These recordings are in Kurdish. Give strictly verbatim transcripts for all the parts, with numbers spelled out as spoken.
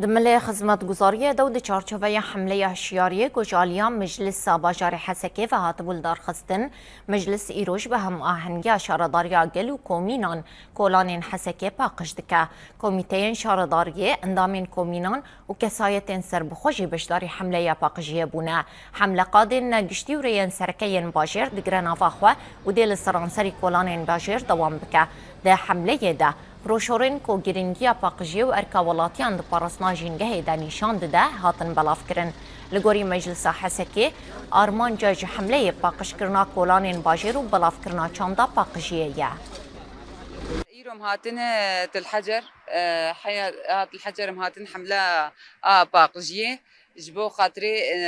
Di milê xizmetguzariyê de û di çarçoveya hemleya hişyariyê ku ji aliya Meclisa Bajarê Hesekê ve hatibû lidarxistin, Meclis îroj bi hemahengiya Şaredariya Gel û komînan kolanên Hesekê paqij dike. Komîteyên şaredariyê, endamên komînan û kesayetên serbixwe jî beşdarî hemleya paqijiyê bûne. Hemle qadên ne giştî û rêyên sereke yên bajêr digire nava xwe û dê li seranserî kolanên bajêr dewam bike. Di hemleyê de, broşorên ku girîngiya paqijiyê û erka welatiyan di parastina jîngehê de nîşan dide, hatin belavkirin. Li gorî Meclisa Hesekê, armanca ji hemleyê paqijkirina kolanên bajêr û belavkirina çanda paqijiyê ye. Îro em hatine Til Hecer, e, heya, a Til Hecer em hatin hemla a paqijiyê. Ji bo xatirê, e,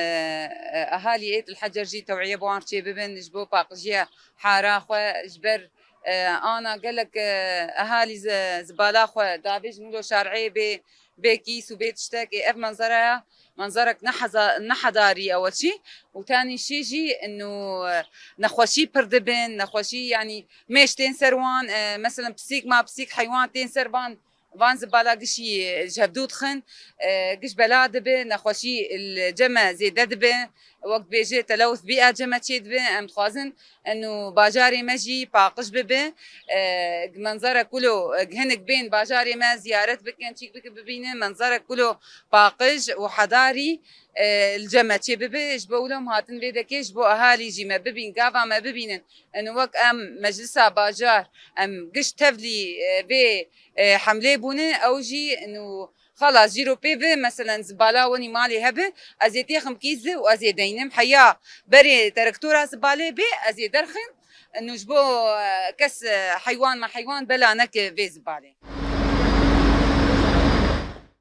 e, ehalî ê Til Hecer jî tewîye bi wan çê bibin, ji bo paqijiya hara xwe, ji ber, e, ana gelek, e, ehalî zi-, zibala xwe davêjin wilo şarê bê, bê kîs û bê tiştek. Ê, ev menzeraya, menzerek neheza-, nehedarî ew çî û tanî şî jî inu, e, nexweşî pir dibin, nexweşî, yanî mêş tên ser wan, e, meselen pisîk ma pisîk heywan tên ser van, van zibala gişî ji hevdû dixin, e, giş bela dibe, nexweşî li cem e zêde dibe, wek dibêje telewth bî a cem e çê dibe. Em dixwazin eno bajarê me jî paqij bibe, e, menzerek wilo, e, hinek bên bajarê me ziyaret bikin, çîk bikin bibînin, menzerek wilo paqij û hedarî, e, li cem e çê bibe. Ji bo wilo em hatin vê dekê, ji bo ehalî jî me bibîn, gava me bibînin. Eno wek em meclisa bajar, em giş tevlî, e, vê e, hemlê bûne, ew jî û xelas jîro pê ve, meselen, zibala wenî malê hebe, ez ê têxim kîzde û ez ê deynim. Heya berê terektora zibalê bê, ez ê derxim. Û ji bo, e, kes, e, heywan me heywan bela neke vê zibalê.